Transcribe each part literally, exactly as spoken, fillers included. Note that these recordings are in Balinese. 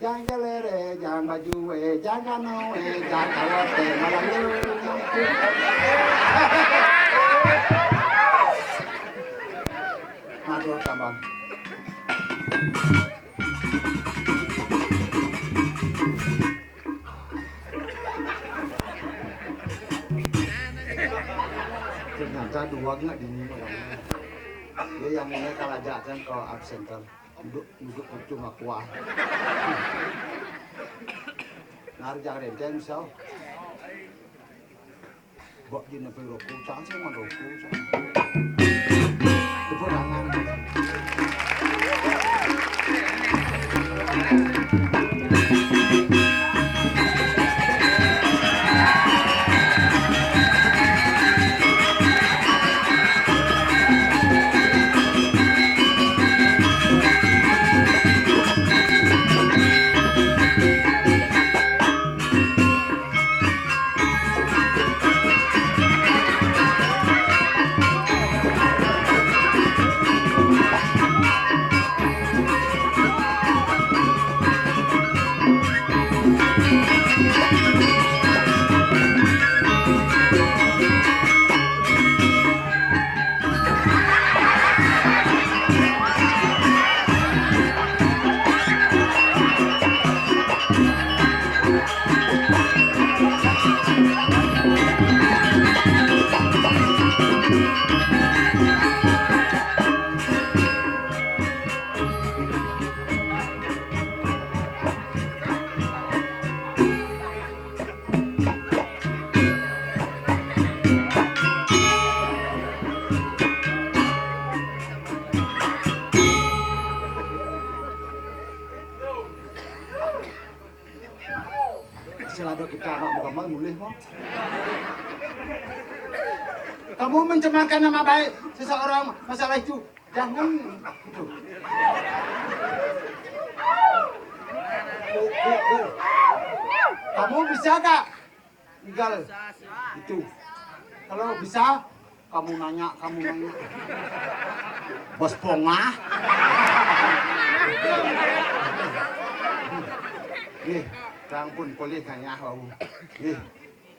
Jang jalere, jang bajue, jang kanue, jang kawote, malah lu. Matur tambah. Ternyata dua nggak dini orangnya. Dia yang ini kalau jajan ke absenter. Duduk, duduk kucing aku ah. Nari jangan renteng, so. Bok di nepi rokok, cang sih mah rokok, cang. Tepuk tangan. Sing ada kita anak muka mulih mau. Kamu mencemarkan nama baik seseorang masalah itu. Jangan. Tuh. Tuh, tuh, tuh. Kamu bisa gak? Tinggal itu. Kalau bisa, kamu nanya, kamu nanya. Bos pongah. Nih, ya ampun, boleh nanya, wau. Nih,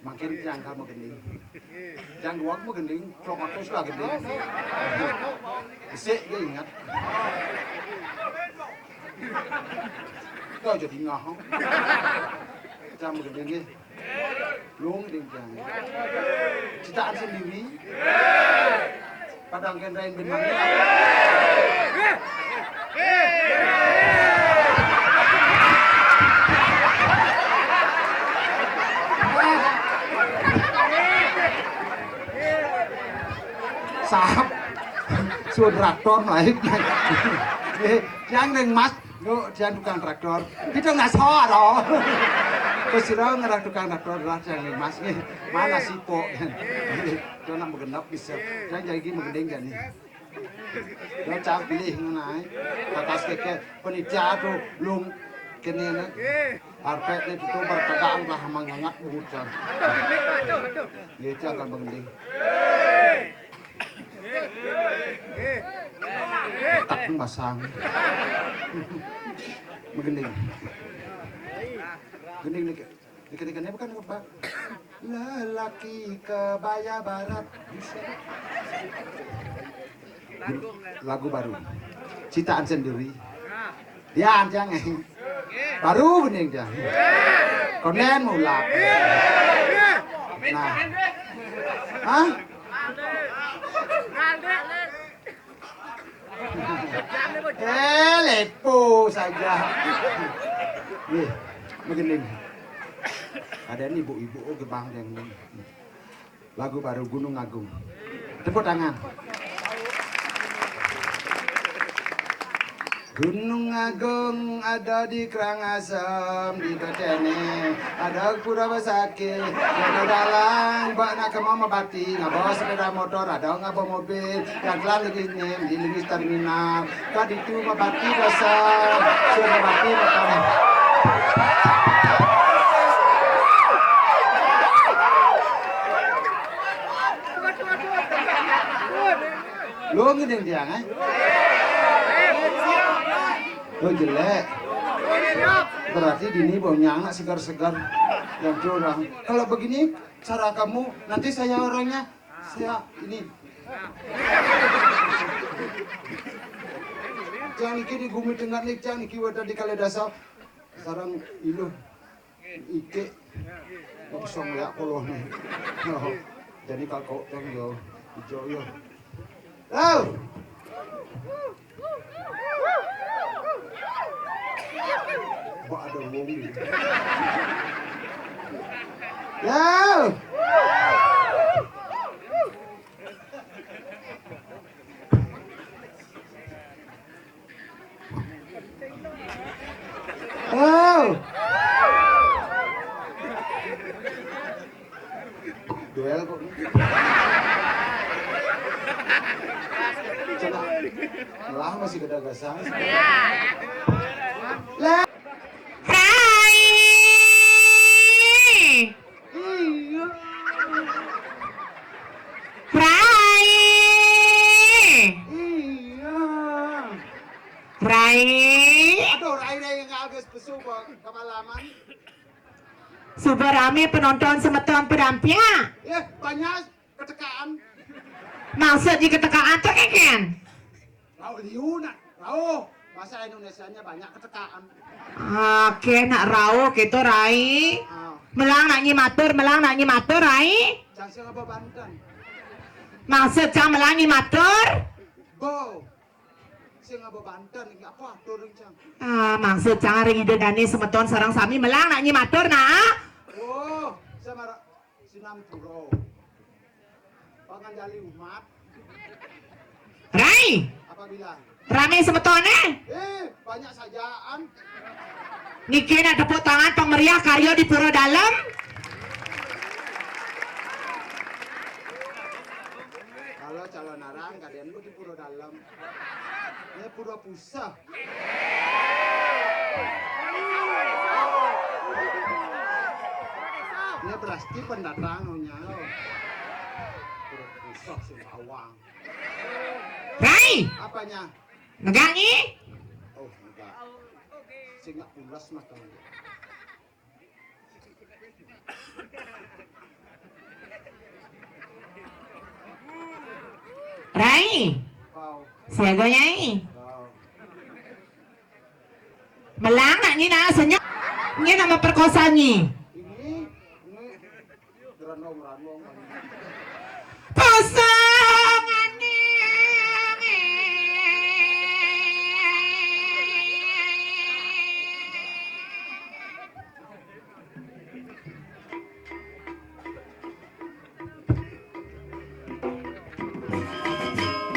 makin tiang kamu gending. Tiang dua kamu gending, kalau waktu sudah gending. Besik dia ingat. Kau jadi ngahong. Tiang gending, nih. Lung ding jang. Citaan sendiri. Padang kendain benang. Sahab. Sudah traktor naik. Eh, yang ning mas. Yo, tiang tukang traktor. Kita nggak salah dong. Terus sira ngerang tukang traktor lah tiang ning mas nih. Mana sipok? Dia nak menggenap bisa. Tiang jadi menggending kan nih. Dia cak pilih ngenai. Kakas keke penitia tuh lung kene nih. Arpek nih tuh bertegang lah mengangat bukan. Dia tiang kan menggending. Tak masang. Menggending. Gending nih. Dikit-dikitnya bukan apa? Lelaki kebaya barat. Lagu baru. Citaan sendiri. Dia yang baru bening dia. Konen mulak. Nah. Hah? Eh, lepo saja. Nih, begini. Ada nih ibu-ibu, oh, gebang yang ini. Lagu baru Gunung Agung. Tepuk tangan. Gunung Agung ada di Karangasem, di Betene, ada Pura Besakih, ada dalang, bak nak kemau mabati, ngaba sepeda motor, ada ngaba mobil, yang kelang lagi nem, di lingis terminal, kadi tu mabati dasar, suruh mabati datang. Lu ngining tiang, eh? Lu jelek. Berarti dini baunya anak segar-segar. Yang curang. Kalau begini cara kamu, nanti saya orangnya, saya ini. Cang niki di gumi tengah nih, cang niki wénten di Kalidasa. Sareng iluh. Iki. Kosong ya kolone. Jadi kakok teng yo. Ijo yo. Lau. Kok ada wong iki? Lau. Oh. Duel kok. Coba. Lah masih gede gasang. Lah. Rai. Iya. Rai. Iya. Rai. Aduh, Rai, Rai, nggak habis besuk kok, kemalaman. Suba rame penonton semeton pedampiak. Ya, banyak ketekaan. Maksud di ketekaan tuh keken? Rauh liu, nak. Rauh. Bahasa Indonesianya banyak ketekaan. Oke, nak rauh gitu, Rai. Ah. Melang nak nyi matur, melang nak nyi matur, Rai. Cang sing ngaba Banten. Maksud cang melang nyi matur? Bo. Sing ngaba Banten, nggih apa atur ring cang? Ah, maksud cang ring Ida Dane semeton sareng sami melang nak nyi matur, nak. Oh, sama ra-, Sinampura. Panganjali umat. Rai. Apabila? Rame semetone? Eh, banyak sajaan. Niki nak tepuk tangan pang meriah karya di Pura Dalem. Kalau calon arang, kadén di Pura Dalem. Ini Pura Puseh. Ini berarti pendatang, oh, nyalo. Pura Puseh, Singkawang. Rai! Apanya? Negak nyi? Oh, enggak. Sing nggak pulas mata. Rai. Kau. Siaga nyai. Kau. Melang nak nyi nak senyum. Nyi nak memperkosa nyi. Ini, ini Ranong-ranong. Kosongane.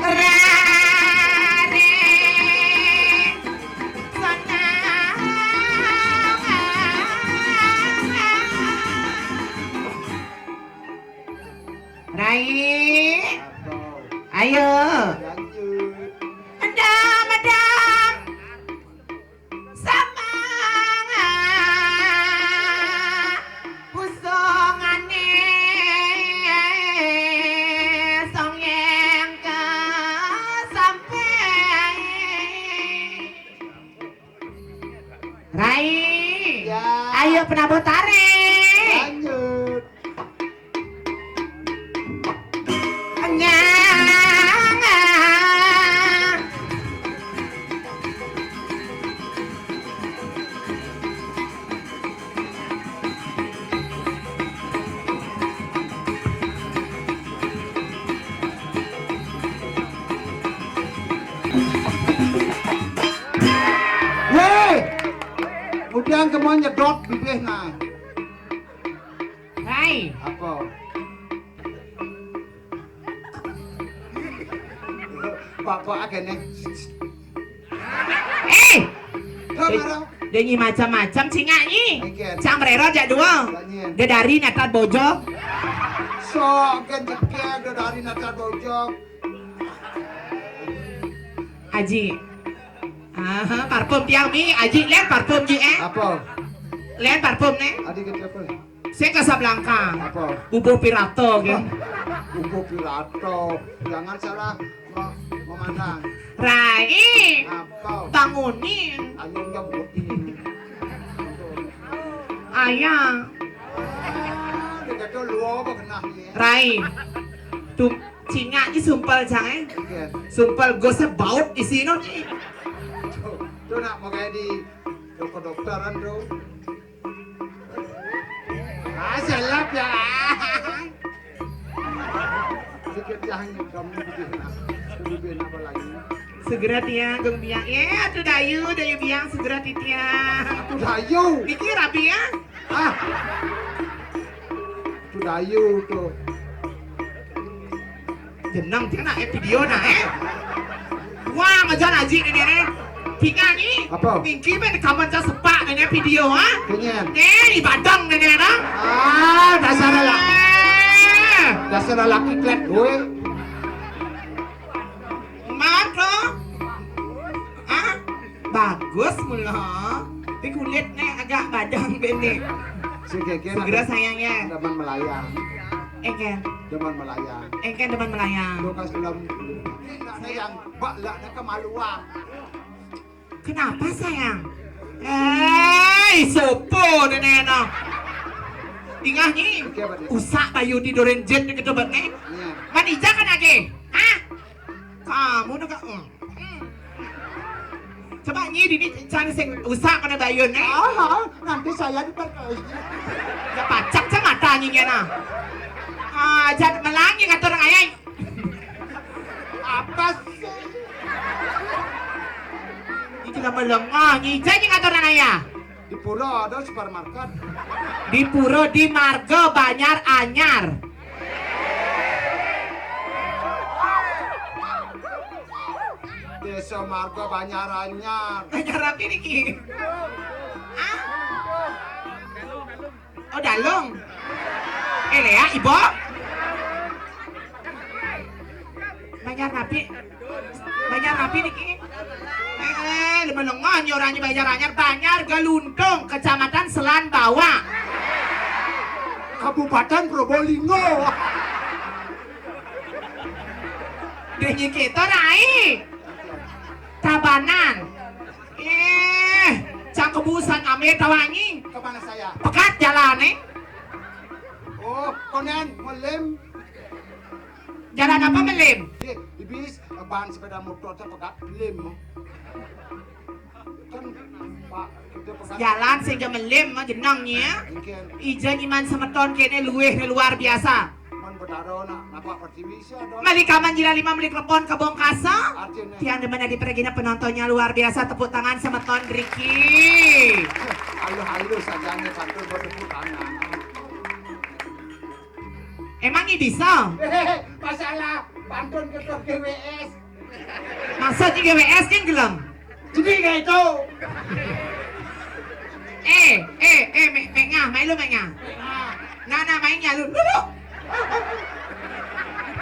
Rare. Rai. Ayo. Endam, endam. Semangat. Pusongane. Songeng ke sampai. Rai. Ya. Ayo penabuh tarik. Lanjut. Nyang. Hei! Udah kemon nyedot bibih nah. Hai. Apa? Bapak agene. Eh! Kok marah? Dia nyi macam-macam, cingak nyi. Oke. Cang merero jak dua. Tanya. Dia dari natar bojo. Sok, kan jekel, dia dari natar bojo. Aji. Aha, parfum tiang mi, Aji, len parfum ji, eh. Apa? Len parfum, ne. Adi ke siapa? Saya Casablanca. Apa? Bubuh Pirato, gitu. Bubuh Pirato. Jangan salah me-, memandang. Rai. Apa? Bangunin. Anu nyebutin. Ayah. Rai. Tu cingak ni sumpel cang, eh. Sumpel gosnya baut di sini ni. Tu nak pakai di dokter-dokteran tu. Ah, selap ya. Sikit yang kamu bikin. Kamu bikin apa lagi? Segera tiang, Gung Biang. Eh, atuh dayu, dayu Biang, segera titiang. Atuh dayu. Niki rabi ya? Ah. Atuh dayu tuh. Jeneng tiang nak, eh, video nak, eh. Wah, ngajar aji ini, eh. Tinggal ni. Apa? Niki men kapan saya sepak ini video, ha? Kenyan. Eh, ibadang ini, nah. Ah, dasar lelaki. Eh. Dasar lelaki klet gue. Mat lo. Ah, bagus mula. Di kulit ni agak badang bini. Segera sayangnya. Demen melayang. Engken. Demen melayang. Engken demen melayang. Bukan film. Ini yang bak lah nak kemaluan. Kenapa sayang? Hei, sopo nenek no. Tingah ni. Usak bayu tidurin jet ni ketebet ni. Iya. Manija kan lagi? Hah? Kamu tu kak. Hmm. Hmm. Coba nyi dini cari sing usak kena bayun ni. Ah, nanti saya diperkaya. Ya pacak cak mata nyi ngena. Ah, jat melangi kata orang ayah. Apa sih? Ini sudah melengah nyi. Jadi kata orang ayah. Di pura ada supermarket. Di pura di marga Banjar Anyar. Desa Marga Banjar Anyar. Banjar apa niki? Ah? Oh, Dalung. Eh, Lea, Ibu. Banjar napi? Banjar napi niki? Eh, eh, menengah nyi orang nyi Banjar Anyar, Banjar Geluntung, Kecamatan Selan Bawah. Kabupaten Probolinggo. Deh nyi kita rai. Tabanan. Eh, cang kebusan ambil tawangi. Kemana saya? Pekat jalan, eh. Oh, konen melim. Jalan apa melim? Di, di bis, ban sepeda motor saya pekat melim. Kan, Pak, kita pekat. Jalan sehingga melim, mah jeneng nya. Mungkin. Ija nyiman semeton kene luwih luar biasa. Mon Betara nak napak pertiwi sia dong. Meli kaman jila lima meli klepon kebong kasa. Artinya. Tiang demen adi pergina penontonnya luar biasa, tepuk tangan semeton Ricky. Aluh-aluh sajane pantun bertepuk tangan. Emang ini bisa? Masalah pantun ke G W S. Maksudnya G W S kan gelem. Jadi kayak itu. Eh, eh, eh, mek, mek ngah, mai lu mek ngah. Nah, nah, mai ngah lu. Lu, lu.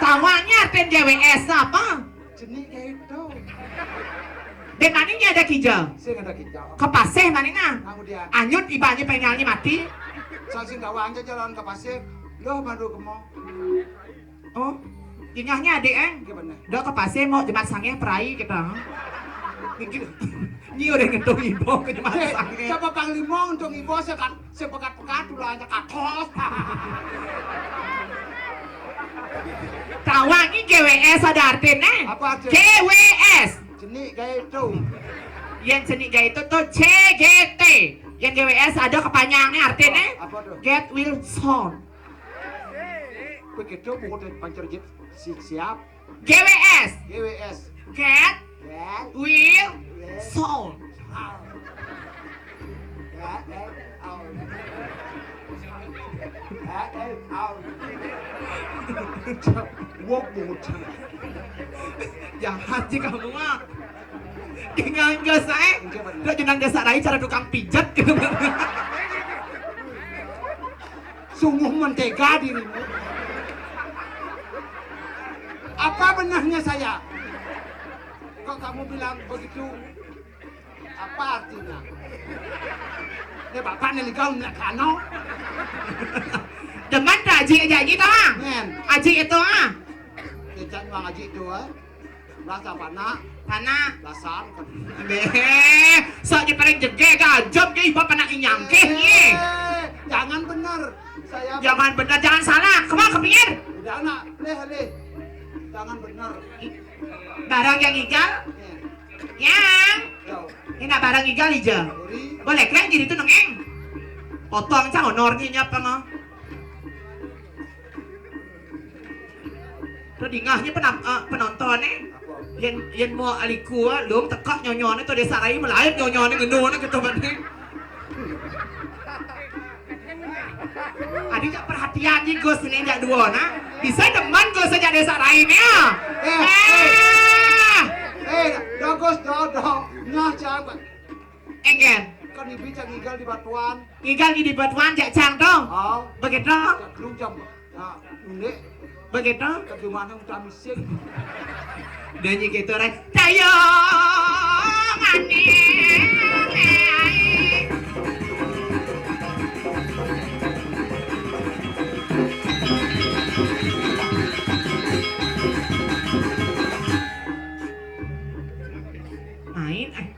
Tawanya artin G W S apa? Jenik kayak itu. Dan maning ada kija. Sing ada kija. Kepasih maning nah. Kamu dia. Anyut ibanyi pengalnya mati. Sing gawang aja jalan ke pasir. Loh, baru kemo. Oh, ingahnya adik, eh? Gimana? Dah ke pasir mau jemat sangeh perai kita. Niki, nyi udah ngentung ibu ke jemat sangeh. Siapa panglima untuk ibu sekat sepekat-pekat dulu aja kakos. Tawa ini G W S ada artinya. Apa artinya? G W S. Jenik gaya itu. Yang jenik gaya itu tuh C G T. Yang G W S ada kepanjangannya artinya. Apa tuh? Get well soon. Begitu buku dari pancerjit si siap. G W S. G W S. Get. Get. Will. Will. Soul. Soul. Get. Get. Out. Get. Get. Out. Wok buku. Jahat sih kamu mah. Tinggal enggak saya. Enggak benar. Udah jenang desa rai cara tukang pijat gitu. Sungguh mentega dirimu. Apa benarnya saya? Kok kamu bilang begitu? Apa artinya? Ini bapak nih ligau nak kano. Demen tak aji aja aji tuh ah. Ngen. Aji itu ah. Ijak nuang aji itu ah. Rasa panak. Panak. Lasan. Deh, sok je paling jege gajop ke ibu panak inyang ke ye. Eh, Jangan bener, jangan salah. Kemana, ke pinggir? Udah nak, leh, leh. Jangan bener. Barang yang igal? Iya. Yang? Yo. Ini nak barang igal aja. Boleh keren jadi itu nengeng. Potong cang honornya nyapa mah. Tuh dingahnya penam, eh, penonton eh. Yen, yen mau aliku, ah, lum teka nyonyone tuh desa rai melayu nyonyone ngenone gitu banding. Adi jak perhatian nih Gus ini jak dua nah. Bisa demen Gus aja desa rai nih. Eh, eh. Eh, dah Gus, dah, dah. Nyah, jangan. Engen. Kan ibi cang igal di batuan. Igal di batuan jak cang dong. Oh. Begitu. Jak lu jam. Nah, unik. Begitu. Terjemahannya udah misik. Denyi gitu, Ren. Tayo, manis. Main, eh.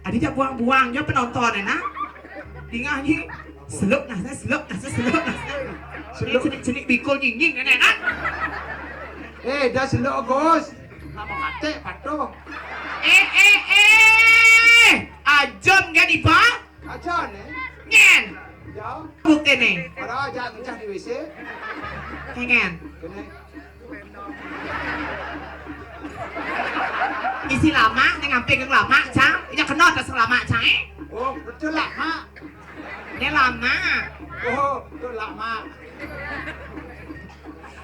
Adi jak buang-buang jo penonton, eh, nah. Dingah ni. Seluk nah, seluk nah, seluk nah. Seluk. Cenik-cenik bikul nyinyin, eh, nah. Eh, dah seluk, Gus. Nama kate patuh. Eh, eh, eh. Ajom jadi ba? Aja nih. Ngen. Ya. Bukti nih. Ada aja ngecah di W C. Ngen. Kene. Isi lama, nih ngampe ke lama, cang. Ini kena atas lama, cang, eh. Oh, betul lama. Ini lama. Oh, betul lama.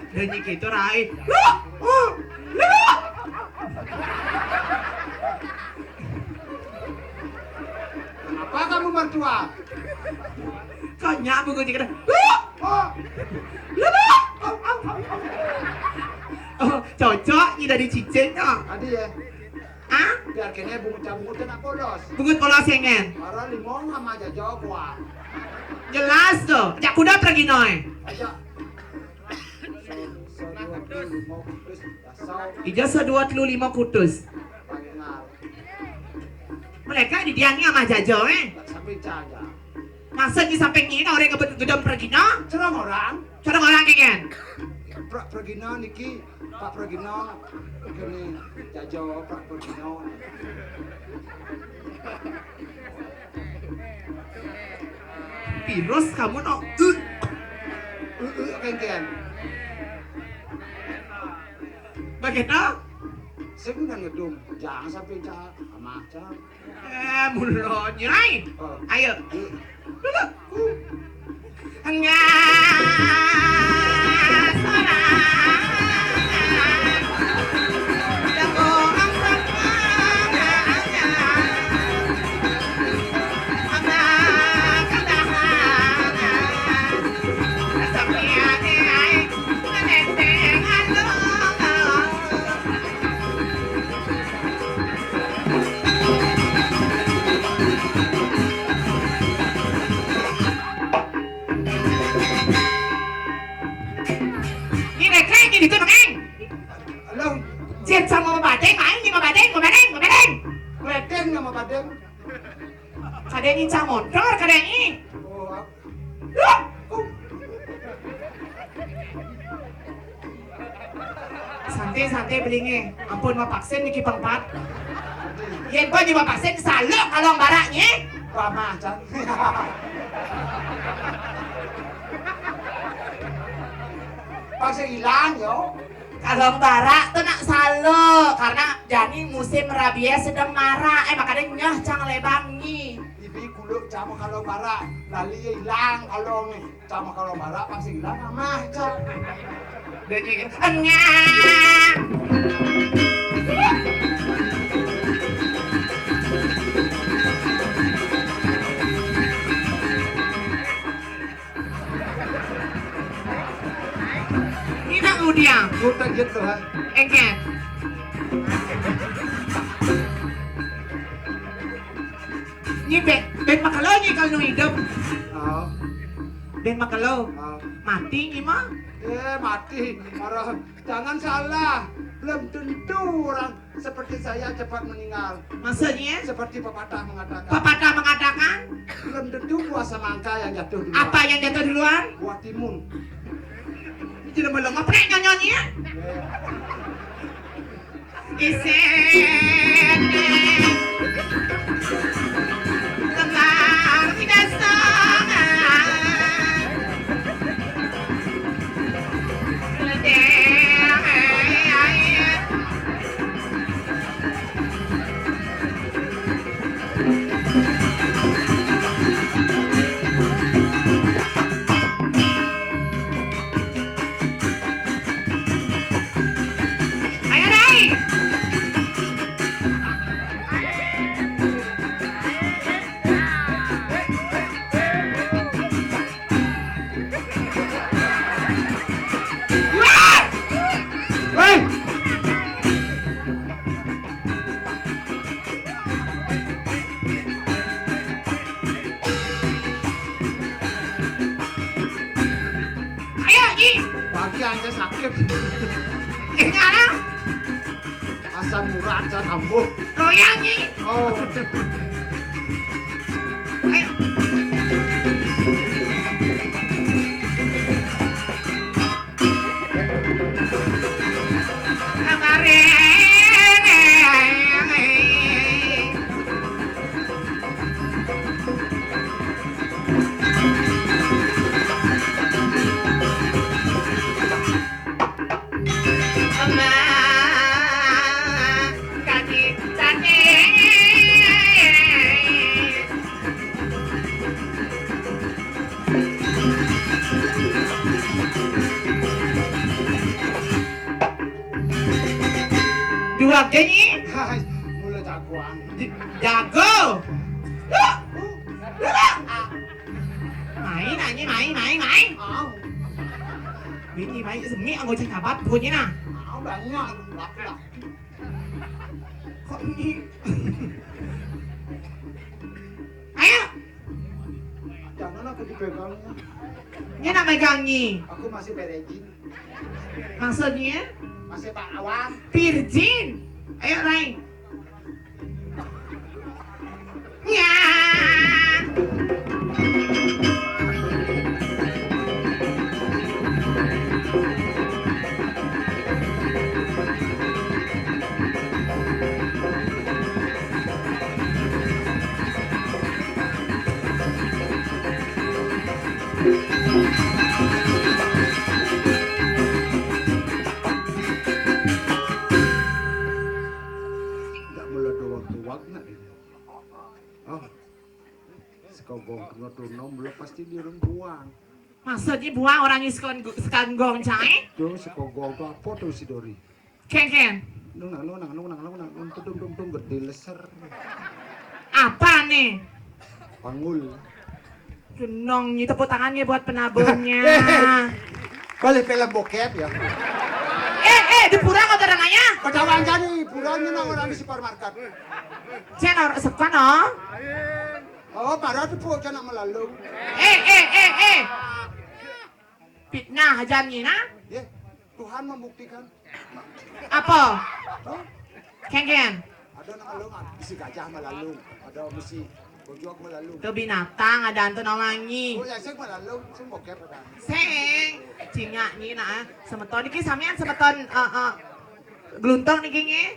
Denyi gitu, Rai. Lu, uh, lu. Apa kamu mertua? Kau nyabu gue kira. Lu. Oh. Lu, lu. Oh, cocok nih dari cicingnya. Tadi ya. Ah? Biar kene bungut-bungut kena polos. Bungut polos ya, Ngen? Para limong sama jajo kuah. Jelas tuh. Jak kuda pergi noy. Aja. Ija sadua telu lima kutus. Mereka di diangnya mah jajo, eh. Sampai jaja. Masa di samping ini orang ngebet gedong pergi no? Cerong orang. Cerong orang, Ngen. Pra pergi no niki, Pak pergi no. Kene jajo Pak pergi no. Virus kamu no. Uh. Uh, uh, kengken. Begitu? Saya udah ngedum. Jangan sampai cak, sama cak. Eh, mulo nyirai. Oh. Ayo. Uh. Dulu. Uh. Enggak. Ini kayak gini tuh, Neng. Halo. Cek sama Badeng, aing di Badeng, Badeng, Badeng. Badeng nama Badeng. Kadang ini cang mondor, kadang ini. Oh, aku. Loh! Santai, santai belinge. Ampun, mau vaksin niki pengpat. Yen kau nyoba vaksin, saluk kalau baraknya. Wah, macan. Vaksin hilang, yo. Kalau barak tuh nak saluk, karena jani musim rabies sedang marak. Eh, makanya nyeh cang lebangi. Ibi kuluk cama kalau barak, lali hilang kalau nih. Cama kalau barak pasti hilang, amah, cak. Dia nyanyi, "Enyah." Ini nak udiang. Udah gitu, ha. Engke. Ini ben, ben makelo ini kalau nu hidup. Oh. Ben makelo. Oh. Mati ini mah. Eh, mati. Marah. Jangan salah. Belum tentu orang seperti saya cepat meninggal. Maksudnya? Seperti pepatah mengatakan. Pepatah mengatakan? Belum Itu buah semangka yang jatuh duluan. Apa yang jatuh duluan? Buah timun. Ini jelema lemah, prek nyonyonnya. Isin. Kembang tidak setengah. Ayo, Rai. Wah! Hei! Ayo, Ji. Bagi aja sakit. Ini anak. Asam urat, asam lambung. Goyang, Ji. Oh. Ayo. Kemarin. Emak, kaki cantik. Dua genyi. Hai, mula jagoan. Jago. Lu, lu, lu. Main, anjing, main, main, main. Au. Bini main semi anggo cai nyabat, pokoknya nah. Au, banyak, laki lah. Kok ini? Ayo. Jangan aku dipegangnya. Ini nak megangnya. Aku masih virgin. Maksudnya? Masih perawan. Virgin. Ayo, Rai. Ya. Ndak mula doang-doang nak dia. Oh. Sekogong kena tunom, mula pasti dia orang buang. Maksudnya buang orang yang sekon-, sekanggong cai? Tuh, sekogong tuh apa tuh si Dori? Ken, Ken. Nung nang, nung nang, nung nang, nung nang, nung tudung, dung, dung, gede leser. Apa nih? Pangul. Genong, ini tepuk tangannya buat penabungnya. Boleh film bokep ya? Eh, eh, di pura kau namanya? Ketahuan jadi, puranya nang orang di supermarket. Cen, orang sekolah, no? Oh, parah tuh, Bu, cen nak melalu. Eh, eh, eh, eh. Fitnah aja nih, nah. Ya, Tuhan membuktikan. Apa? Tuh. Ken, Ken. Ada nak lalu, ah, bisi gajah melalu, ada bisi bojok melalu. Tuh binatang ada antu nawangi. Oh, ya, sing melalu, sing bokep ada. Sing, cingak ni nak, eh. Semeton niki samian semeton, eh, eh, geluntung niki nggih.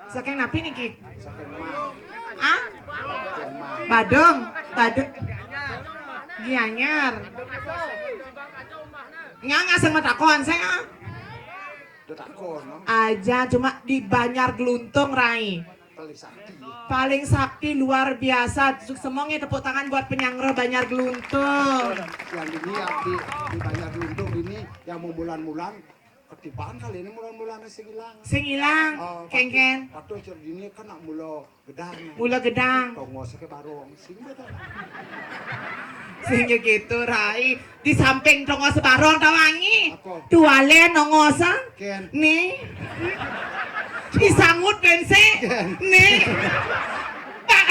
Saking napi niki? Ah? Badung, Badung. Gianyar. Nyang asal matakon saya. Udah takon, no? Aja cuma di Banjar Geluntung, Rai. Paling sakti, ya. Paling sakti luar biasa. Semongnya tepuk tangan buat penyangga Banjar Geluntung. Yang ini ya, di, di Banjar Geluntung ini yang mau bulan-bulan Ketiban kali ini mulan-mulan sing ilang. Sing ilang, oh, Ken, Ken. Patuh, patuh cer dini kan nak mula gedang. Mula gedang. Tongos ke barong, sing gedang. Sing gitu, Rai. Di samping tongos barong tawangi. Apa? Tuale nongos, ah. Ken. Nih. Disangut bense. Ken. Nih. Tak,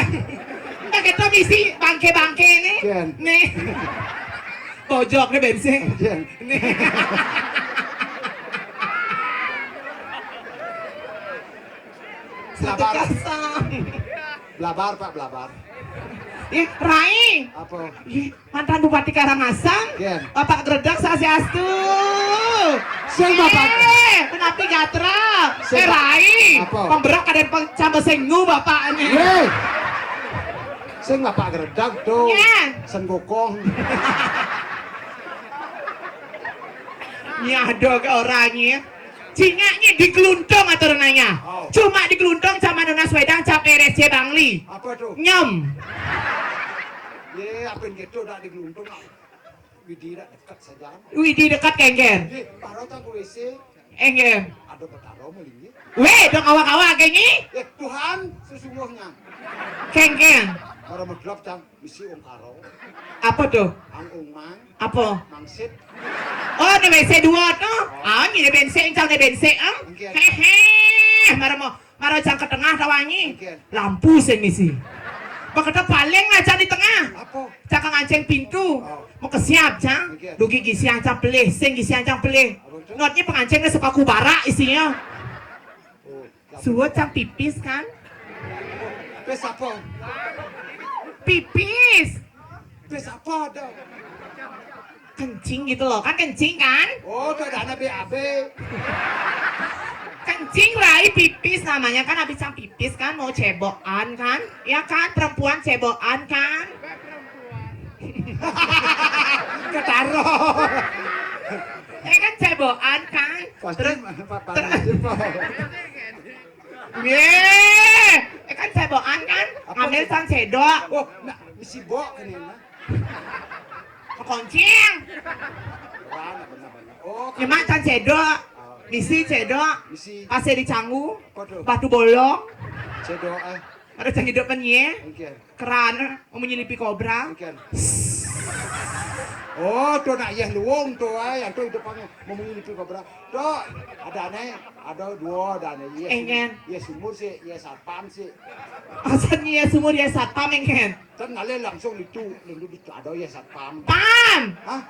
tak kita misi bangke-bangke nih. Ken. Nih. Bojok nih bense. Ken. Nih. Blabar. Blabar, Pak, blabar. Ih, Rai. Apa? Ih, mantan Bupati Karangasem. Gen. Bapak Gredak, swastiastu. Sing Bapak. Eh, kenapi gatra? Sing Eh, Rai. Apa? Pemberak kadén peng-, camba sengu Bapak ini. Weh. Sing Bapak Gredak tuh. Ya. Senggokong. Nyado ke orangnya. Cingaknya digeluntung atur nanya. Oh. Cuma digeluntung sama nunas wedang cap R S C Bangli. Apa tuh? Nyem. Ye, apa yang gitu dak digeluntung? Widi dak dekat saja. Widi dekat kengken. Ye, paro tak ke W C. Enggak. Ada petaro melinggih. Weh, dong awak-awak kayak gini. Ya Tuhan sesungguhnya. Kengken. Para medlok cang. Misi ong karo. Apa tuh? Ang ong mang. Apa? Mangsit. Oh, di W C dua tuh. Oh. Ah, ini bensek, cang di bensek, ah. Oke. Hehe, mara mau, mara cang ke tengah tawangi. Oke. Lampu sing misi. Makata paling lah cang di tengah. Apa? Cang ke nganceng pintu. Oh. Mau ke siap, cang. Oke. Dugi gisian cang pelih, sing gisian cang pelih. Apa tuh? Notnya pengancengnya sepaku barak isinya. Oh. Suwet cang pipis kan? Pis apa? Pipis. Pis apa ada? Kencing gitu loh, kan kencing kan? Oh, itu ada anak B A B. Kencing rai pipis namanya kan, habis cang pipis kan mau cebokan kan? Ya kan, perempuan cebokan kan? Ketaro. Eh kan cebokan kan? Pasti terus pa- pa- ter- pa- Ye, eh kan cebokan kan? Apa? Ngambil sang cedok. Oh, nah, misi bok kene nah. Kekoncing. Benar, benar, benar. Oh, nyemak sang cedok. Oh. Misi cedok. Misi. Pasir di Canggu. Apa tuh? Batu Bolong. Cedok, eh. Ada sang hidup kan ye? Oke. Keran, menyelipi kobra. Ikan. Oh, tuh nak yeh luwung tuh, ay, yang tuh hidup menyelipi kobra. Tuh, ada nih, ada dua, ada nih. Iya, engen. Iya sumur sih, iya satpam sih. Asal iya sumur, iya satpam engen. Kan ngalir langsung itu, lalu itu ada iya satpam. Pam! Hah?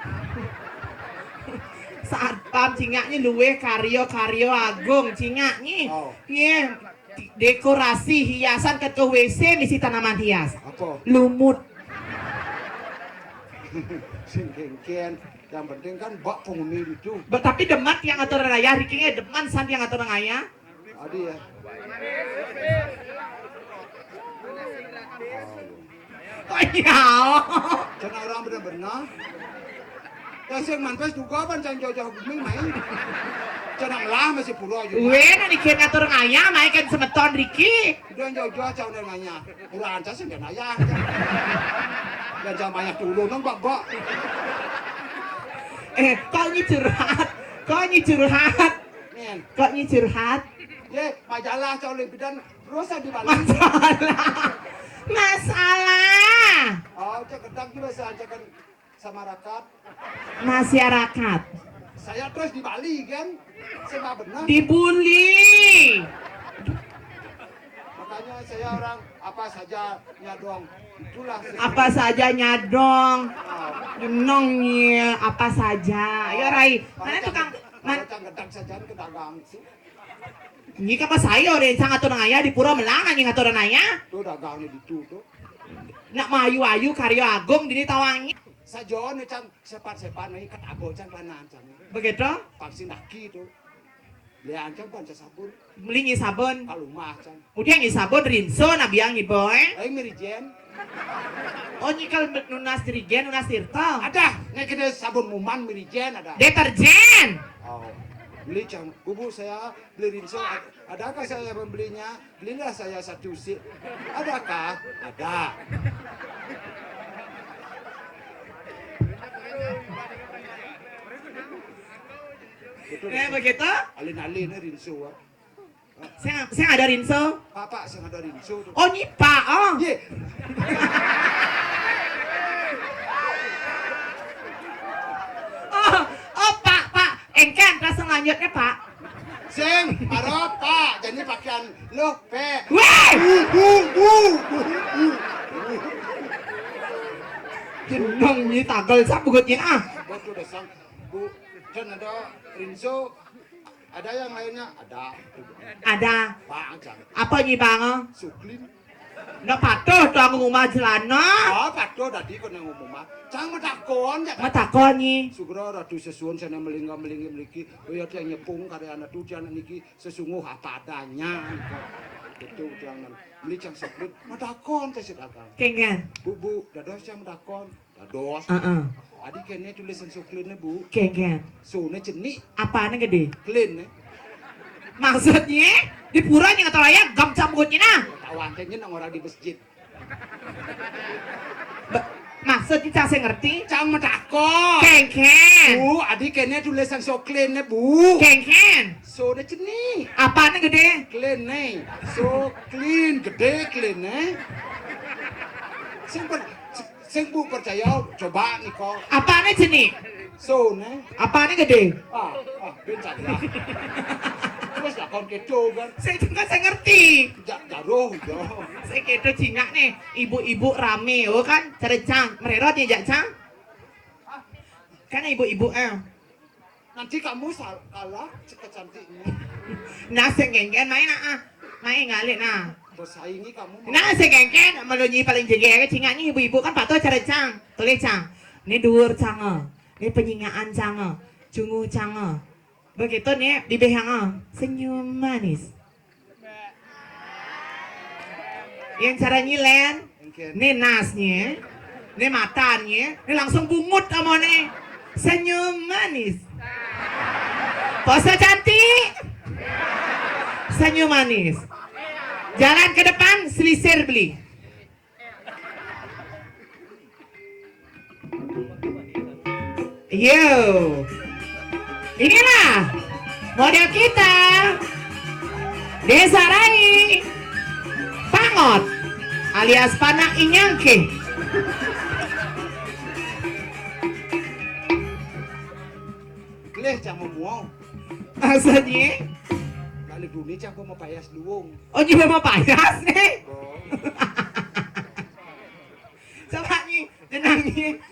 Satpam cingaknya luwe karyo-karyo agung cingaknya. Oh. Iya. Dekorasi hiasan ke, ke W C misi tanaman hias. Apa? Lumut. Sing kengken. Yang penting kan bak penghuni itu. Tapi demat yang atur raya, Ricky deman san yang atur raya. Adi ya. Oh iya. Cen orang bener-bener. Ya sing mantes juga pan cang jauh-jauh bumi main. Cen lah masih pura juga. Weh, nah dikira ngatur ngaya, main kan semeton Riki. Udah jauh-jauh cang udah nanya. Pura aja sih dia nanya. Dan jam banyak dulu nang bak-bak. Eh, kok ini curhat? Kok ini curhat? Nen. Kok ini curhat? Ye, majalah cang oleh bidan. Terus di Bali. Masalah. Masalah. Oh, cek gedang juga saya ajakan sama rakat. Masyarakat. Saya terus di Bali kan. Sama benar. Dibully. Makanya saya orang apa saja nyadong. Itulah. Apa saja nyadong. Oh. Genong nih, apa saja. Ayo Rai. Mana tukang, mana tukang gedang saja ke dagang sih. Ini kan pas saya orang sang atur naya di pura melang anjing atur naya. Tuh dagang di itu tuh. Nak mayu-ayu karya agung dini tawangi. Sajon cang sepat-sepat nih ketago cang kelanan cang. Begitu? Vaksin daki tuh. Beli ancang pan sabun. Beli nyi sabun. Kalau rumah cang. Udah nyi sabun rinso nabiang nyi boy. Ayo mirijen. Oh nyi kalau nunas dirijen nunas tirta. Ada, nek kita sabun muman mirijen ada. Deterjen. Oh, beli cang. Bubu saya beli rinso. Ad- Adakah saya membelinya? Belilah saya satu sik. Adakah? Ada. Betul. Ya begitu. Alin-alin rinso. Saya, saya ada rinso. Bapak saya ada rinso. Oh, nyi Pak. Oh. Ye. Oh, oh Pak, Pak. Engkan terus selanjutnya Pak. Sing, maro Pak. Jadi pakaian lo Pak. Weh. Bu, bu, bu, bu, bu. Jenong nyi tagel sap bugut nyi ah. Betul dasang. Bu, kan ada rinso. Ada yang lainnya? Ada. Ada. Bang, cang. Apa nyi bang? Suklin. Ndak patuh tuh ngomah celana. Oh, patuh tadi kena ngomah. Cang matakon, ya. Matakon nyi. Sugra ratu sesuun sana melingga melingi meliki. Oh ya, tiang nyepung karya anak tu, tiang niki sesungguh apa adanya. Betul, tiang nan. Beli cang suklin. Matakon ke si dagang. Kengen. Bu, bu, dados cang matakon. Dados. Heeh. Adi kene tulisan suklinnya, Bu. Kengen. Sone cenik. Apane gede? Klin, eh. Maksudnya di pura nya atau layak gam cambutnya nah. Tawang kayaknya nang orang di masjid. Maksudnya cang saya ngerti. Cang matakon. Kengen. Bu, adi kene tulisan suklinnya, Bu. Kengen. Sone cenik. Apane gede? Klin, eh. Suklin, gede klin, eh. Sing per- Sing Bu percaya, coba niko. Apane cenik? Sone. Apane gede? Ah, ah, ben cak lah. Wes lakon kedo kan. Saya juga saya ngerti. Jak jaruh yo. Saya kedo cingak nih, ibu-ibu rame, oh kan, cerecang, mererot ya jak cang. Kan ibu-ibu eh. Nanti kamu sal- kalah kecantiknya. Nah, sing genggen main ah. Main ngalik nah. Bersaingi kamu. Nah, sing genggen melunyi paling jegege cingaknya ibu-ibu kan patuh cara cang. Tulis cang. Ini duur cang. Ini penyingaan cang. Cunguh cang. Begitu nih bibih yang senyum manis. Yang cara nyilen, ini nasnya, ini matanya, ini langsung bungut sama nih. Senyum manis. Pose cantik. Senyum manis. Jalan ke depan, selisir beli. Yo. Inilah model kita. Desa Rai Pangot alias Panak Inyangke. Geleh cang mau muau. Maksudnya? Kali bumi cang mau payas luung. Oh, juga mau payas nih. Oh. Coba nih, jenangnya.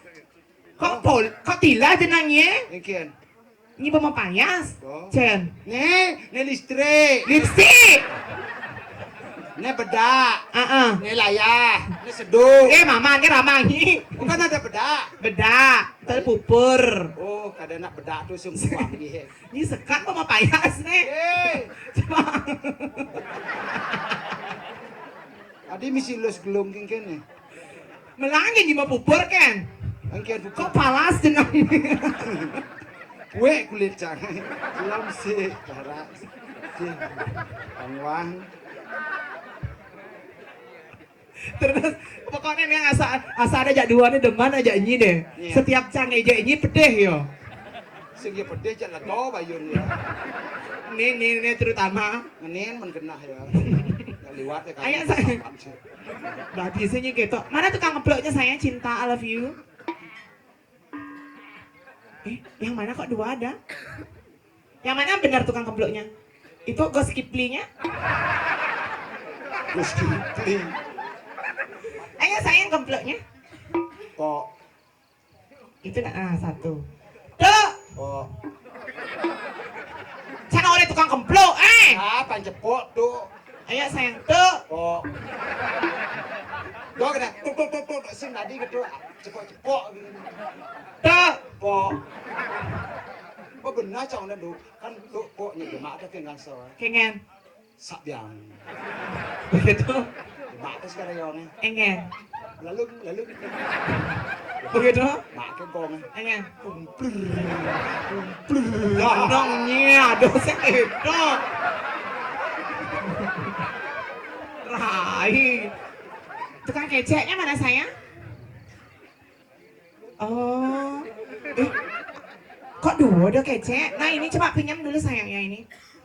Kok pol, kok tila jenangnya? Engken. Ini mau payas. Oh. Cen. Nih, nih listrik. Lipstik. Nih bedak. Heeh. Nih layah. Nih seduk. Eh, mama, ini ramah ini. Bukan ada bedak. Bedak, terpupur. Oh, kada nak bedak tuh sungguh. Ini sekat mau payas nih. Eh. Coba. Adi misi lus gelung kengken nih. Melangin di pupur kan? Engke pupur. Kok palas jenang? Kue kulit cang. Belum sih, cara sih. Wang-wang. Terus pokoknya nih asa asa ada jak dua nih deman aja ini deh. Iya. Setiap cang eja ini pedih yo. Sing ya pedih jak lego bayun ya. Nih nih nih terutama. Ngenin men genah ya. Liwat ya. Ayo, saya. Berarti isinya gitu. Mana tukang ngeploknya saya cinta, I love you? Eh, yang mana kok dua ada? Yang mana benar tukang kemploknya? Itu Gus Kipli-nya? Gus Kipli. Ayo sayang kemploknya. Kok itu nak ah, satu. Tuh. Oh. Sana oleh tukang kemplok, eh. Ah, pancepok tuh. Ayo sayang tuh. Oh. Dok kena tuk tuk tuk tuk sing tadi gitu. Cepok-cepok gitu. Tuh. Pok. Oh benar cang udah tuh. Kan tuh poknya cuma ada kengan soal. Kengen. Sabiang. Begitu. Mak terus kata yone. Engen. Lalu lalu. Begitu. Mak ke gong. Engen. Kumplur. Kumplur. Dong nyi aduh sekedo. Rai. Tukang keceknya mana sayang? Oh. Eh, kok dua udah kecek? Nah ini coba pinjam dulu sayangnya ini.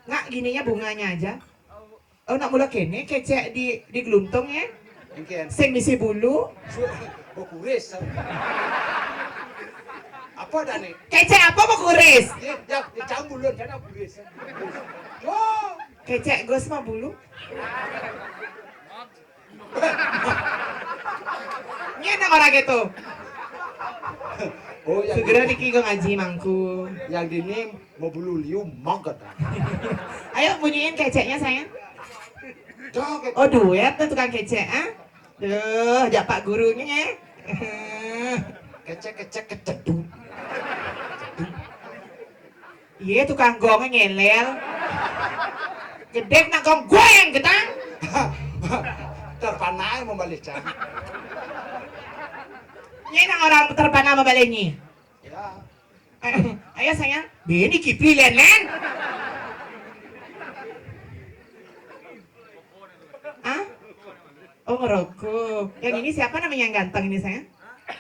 Nggak gininya bunganya aja. Oh, nak mula kene kecek di di geluntung ya. Engken. Sing misi bulu. Su- Bokuris. Apa dah nih? Kecek apa bokuris? Ya, ya, ya jam bulu jangan bokuris. Yo. Kecek gus mah bulu. Ini orang gitu. Oh, yang segera ini. Niki nggo ngaji mangku. Yang dini mau bulu liu mangkat. Ayo bunyiin keceknya, sayang. Dah, kecek. Oh, duet tuh tukang kecek, ah? Duh, jak pak gurunya, eh. Kecek, kecek, keceduk. Iya, tukang gongnya ngelel. Gedek nak gong goyang getang. Terpana ae mau balik, Cang. Ini nang orang terpana mau balik nyi. Ya. Eh, ayo, sayang. Bini Kipli, Len, Len. Ah? Oh, ngerokok. Yang ini siapa namanya yang ganteng ini, sayang?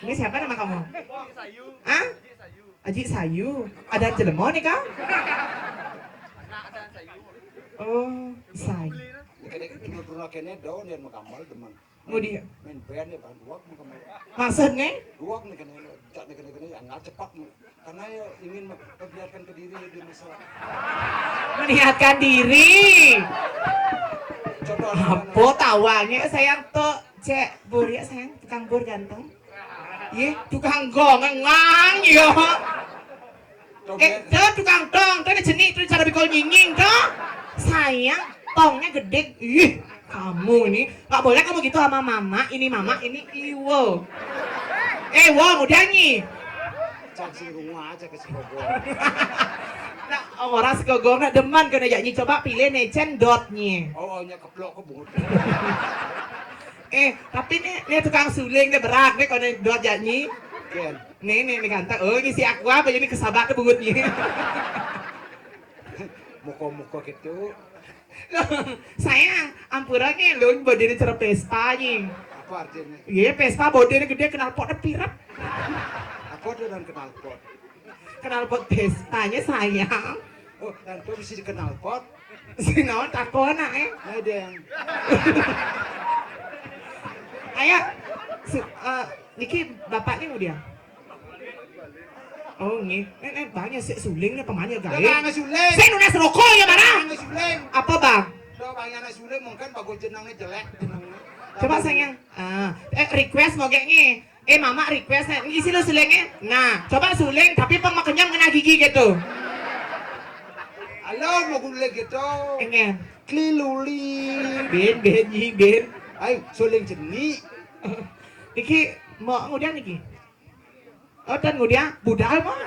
Ini siapa nama kamu? Ah? Aji Sayu. Ada jelema nih, Kak? Oh, Sayu. Kene, kene, kene, kene, daun yang mengambal, teman. Mau dia? Main band ya, Bang. Duak mengambal. Maksudnya? Duak nih, kene, tak nih, kene, kene, yang nggak cepat nih. Karena ya ingin memperlihatkan ke diri di masalah. Melihatkan diri. Coba. Apa tawanya, sayang, tuh, cek bur ya, sayang, tukang bur ganteng. Ye, tukang gong ngang yo. Eh, tuh tukang tong, tuh ada jenik tuh cara bikol nyinging tuh. Sayang, tongnya gede. Ih, kamu ini nggak boleh kamu gitu sama mama. Ini mama, ini iwo. Eh, wo, udah nyi. Cang sing rungu aja ke si Gogong. Nah, orang si Gogong nak demen kena jak nyi, coba pilih nih cendot nyi. Oh, oh, nya keplok ke bungut. Eh, tapi nih, nih tukang suling nih berat nih kalau nih dot jak nyi. Ken. Nih, nih, nih ganteng. Oh, ngisi aku apa ini kesabak ke bungut nyi. Muka-muka gitu. Loh, saya ampura nih, lu bodene cara pesta nyi. Apa artinya? Iya, pesta bodene gede, kenal pot pirep. Apa tuh dan kenal pot? Kenal pot pestanya saya. Oh, dan tuh bisa dikenal pot. Sing naon takon, eh? Ayo, Deng. Ayo. Su-, eh, niki bapaknya udah. Oh, nggih. Eh, eh, banyak sih suling nih pemanya gawe. Lah, nggak suling. Saya nunas rokok ya, barang. Nggak suling. Apa, Bang? Udah, Bang, yang suling mungkin bagus jenengnya jelek, jenengnya. Coba, sayang. Ah, eh, request mau kayak nih. Eh, mama request nih. Isi lo sulingnya. Nah, coba suling tapi pang makenyang kena gigi gitu. Halo, mau guling gitu. Engen. Kliluli. Ben, ben, nyi, ben. Ayo, suling jenik. Iki mau ngudian iki. Oh, dan ngudian budal mah.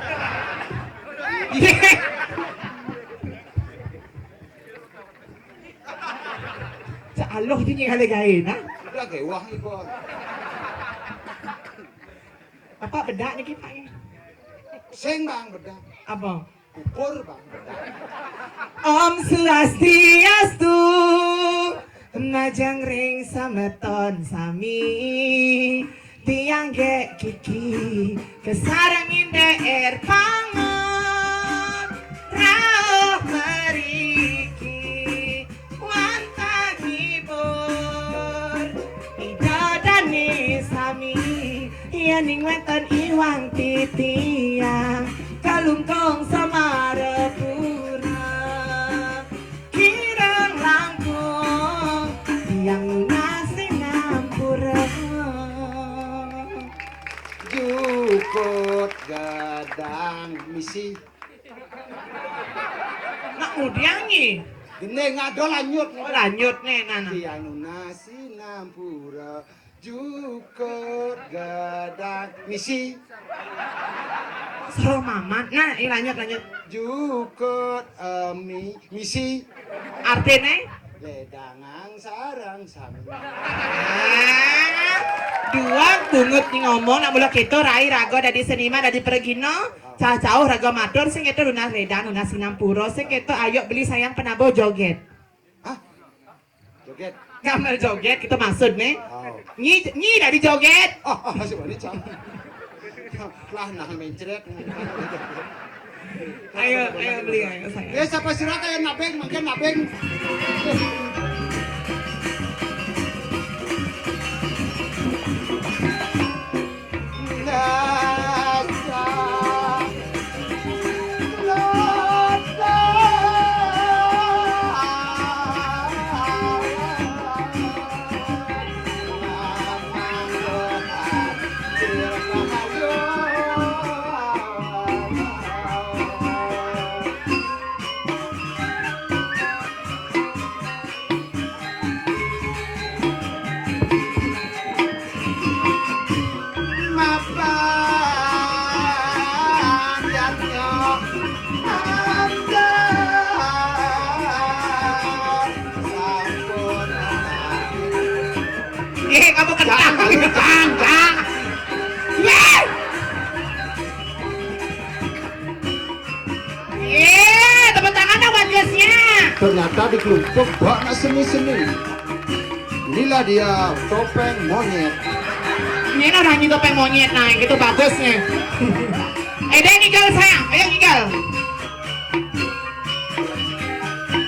Iya. Cak aloh tu nyinggale gawe, nah. Udah gawe wah iku. Apa bedak niki, Pak, ya? Sing, Bang, bedak. Apa? Bubur, Bang, bedak. Om Swastiastu, majeng ring semeton sami. Tiang gek kiki, kesarengin D R pangon. Rauh meriki, wantah ngibur. Ida dane sami, yen ing wenten iwang titiang. Kalungkung Semarapura. Kirang langkung, tiang nunas sinampura. Jukut gadang misi. Nak ngudiang nyi. Gene ngado lanjut. Oh, lanjut nih, nah, nah. Tiang nunas sinampura. Jukut gadang misi. Sro mamat. Nah, ini lanjut, lanjut. Jukut emi misi. Artine? Ledangang sareng sami. Ah, dua bungut nih ngomong, nak mula kita rai raga dadi seniman, dadi pergina, cah cauh raga matur, sing kita lunas ledang, lunas sinampura, sing kita ayo beli sayang penabuh joget. Hah? Joget. Gambar joget, kita maksud nih. Oh. Nyi, nyi dari joget. Oh, oh, masih boleh, Cang. Lah, nah, mencret. Ayo, ayo beli, ayo, sayang. Ya, siapa sira kaya nabeng, mungkin nabeng. Eh, kamu kentang. Cang, aduh, cang, cang. Yeay. Yeay, tepuk tangan dong buat Gusnya. Ternyata di Klungkung banyak seni-seni. Inilah dia topeng monyet. Ini namanya topeng monyet, nah, gitu bagusnya. Eh, deh, ngigel, sayang. Ayo, ngigel.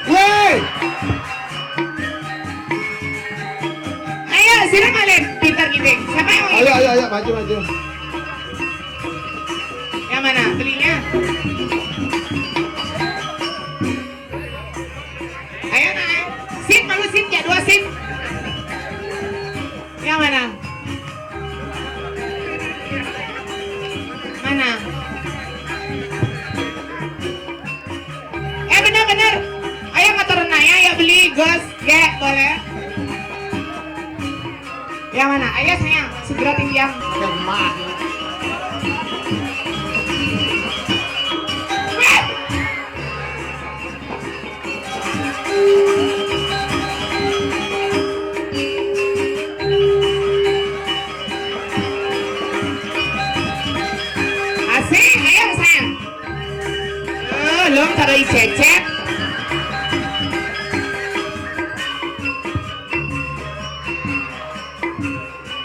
Woi. Ayo, sini kalian. Pintar gitu. Siapa yang mau? Ayo, ayo, ayo, maju, maju. Yang mana? Belinya? Ayo, naik. Sip, malu sip, ya, dua sip. Yang mana? Mana? Eh, bener-bener. Ayo, motor naya, ya, beli, Gus. Ge, boleh. Yang mana? Ayo, sayang, segera tinggi yang. Kemah. Asik, ayo, sayang. Eh, lo taruh cecep.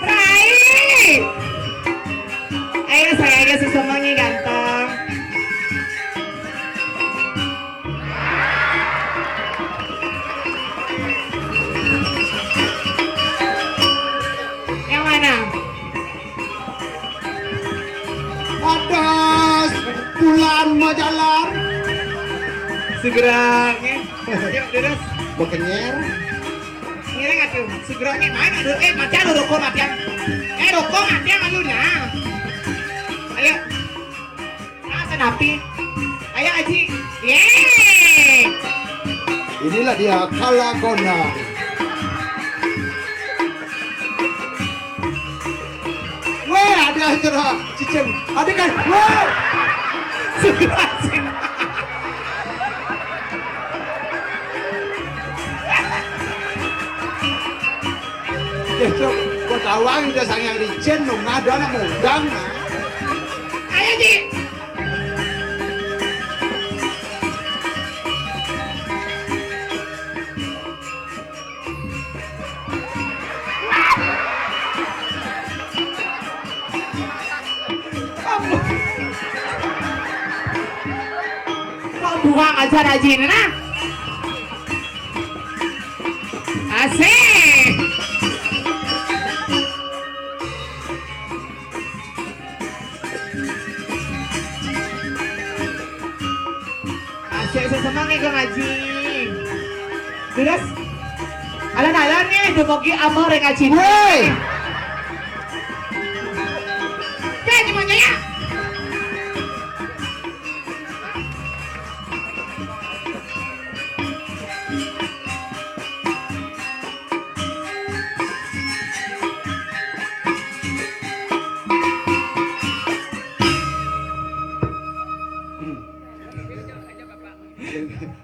Rai. Ayo, saya aja sesemangnya ganteng. Yang mana? Ada bulan mau jalan. Segera, nih. Yuk, terus. Bekenyer. Ngiring atuh, segera nih, main atuh. Eh, matian lu, rokok matian. Eh, rokok matian lu, nah. Ayo. Nah, senapi. Ayo, Aji. Yeay. Inilah dia Kalagona. Weh, ada acara cicing. Ada kan? Weh. Segera, segera. Ya, Cok, kok tawang udah sangyang ricin, nungah ada anak mudang, nah. Ayo, Ji. Kok buang aja rajin, nah. Asik. Asik, seseneng nih, Kang Haji. Terus, alon-alon nih, dumugi amah ring Haji. Woi. Oke, gimana ya?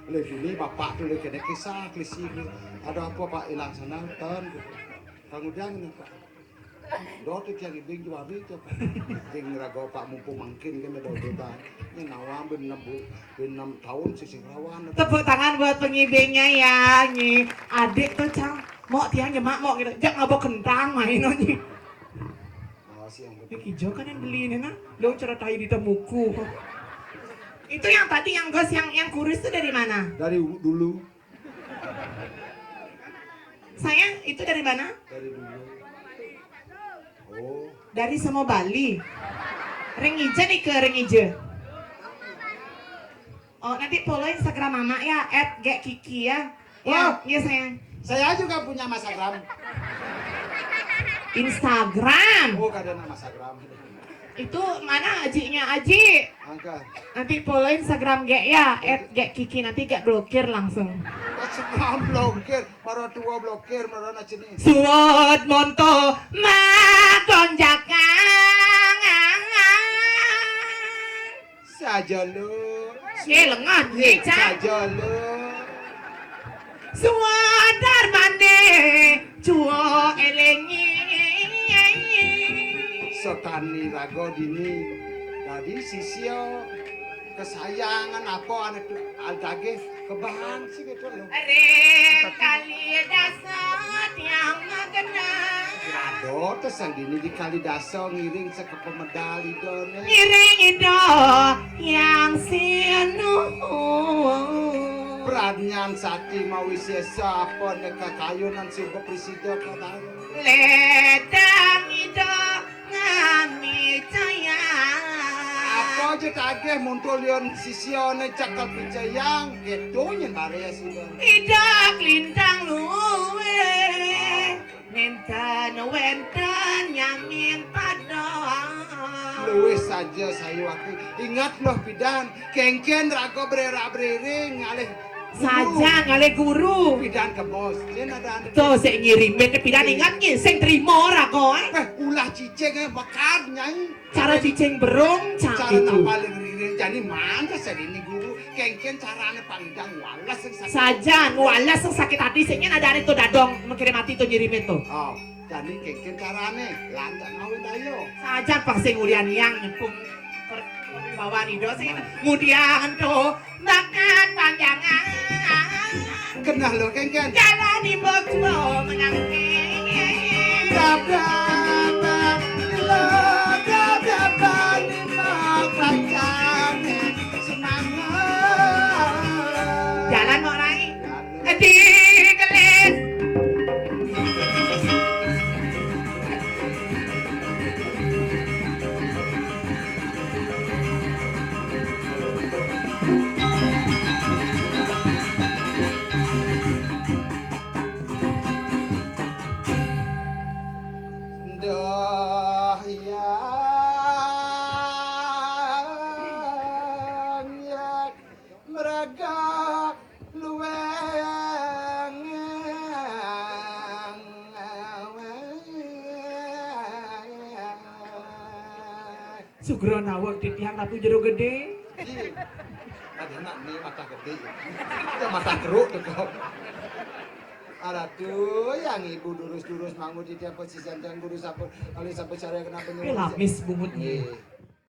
Lha dini bapak tu lagi kena kisah, klisi ni. Ada apa, Pak, ilang sana, ten? Kang Ujang ni, Pak. Dot tiang ibing juari tu, Pak. Ding raga Pak mumpung mangkin kan ada tu, Pak. Ni nawang bin enam bu-, bin enam tahun sisih rawan. Tepuk tangan buat pengibingnya ya, nyi. Adik tu, Cang. Mok tiang nyemak, mok gitu. Jak ngabok kentang main, nyi. Ini hijau kan yang beli ini, nah. Lo cerah tahi di temuku. Itu yang tadi, yang gos, yang, yang kurus tuh dari mana? Dari u-, dulu. Sayang, itu dari mana? Dari dulu. Oh. Dari semua Bali. Ring ija nih, ke ring ija. Oh, nanti follow Instagram Mama ya, at G Kiki ya. Ya, oh, iya, sayang. Saya juga punya Mas Agram. Instagram. Oh, kada nama Mas Agram. Itu mana ajinya, Aji? Angka. Nanti follow Instagram G ya, at G Kiki. Nanti G blokir langsung. Instagram blokir, mara tua blokir, mara anak jenis. Suwud monto magonjakan. Saja lu. Eh, lengan, eh, Cak. Saja lu. Suwadar mande, cuo elengi. Tani raga dini. Dadi sisia kesayangan apa ané tu, adagé kebahan sih gitu loh. Ring Kalidasa tiang magenah. Ada to sandini di Kalidasa ngiring sakapamedal Idané. Ngiring Ida Hyang Sinuhun. Pradnyan sakti mawisésa apa né kakayunan suba prasida kadalu. Ledang Ida ngamicayang. Apa ja tagih muntul lion sisiané cakal picayang, kéto nyén baré sida. Ida klintang luwih. Nénten wénten nyamin pada. Luwih saja sayuwakti. Ingat loh pidan, kénkén raga brerak-brering ngalih guru. Sajan ngalih guru. Pidan kebos. Yén ada anak. Tuh, sik ngirimé pidan, ingat nggih, sing trima raga, eh. Eh, ulah cicing, eh, mekad, Nyai. Cara cicing berung, cak. Cara itu. Nak paling riring, jani mangga sing ini guru, kénkén carané pangidang wales sing sakit. Sajan, wales sing sakit hati, sing nyén ada ané to dadong, mengkirim hati to ngirimé to. Oh, jani kénkén carané, lantak ngawin ayo. Sajan pang sing ulian yang nyepung per-, bawaan Ida sing mudian to. Bakat panjangan. Kenah lo, kénkén. Jalan di bawah menangkis. Dab, dab, dab, lo, dab, dab, dab, di bawah panjang semangat. Jalan, Mak Rai. Jalan. Di kelis. Duh, yang, yang. Meraga luweng. Sugra naweg titiang Ratu Jero Gedé. Iya. Ada anak ni mata gedé. Ada mata keruk tu kau. Aratu yang ibu durus-durus mangut titiang pesisir dan guru sapa, kali sapa cara kenapa. Lamis bungut nggih. Nggih.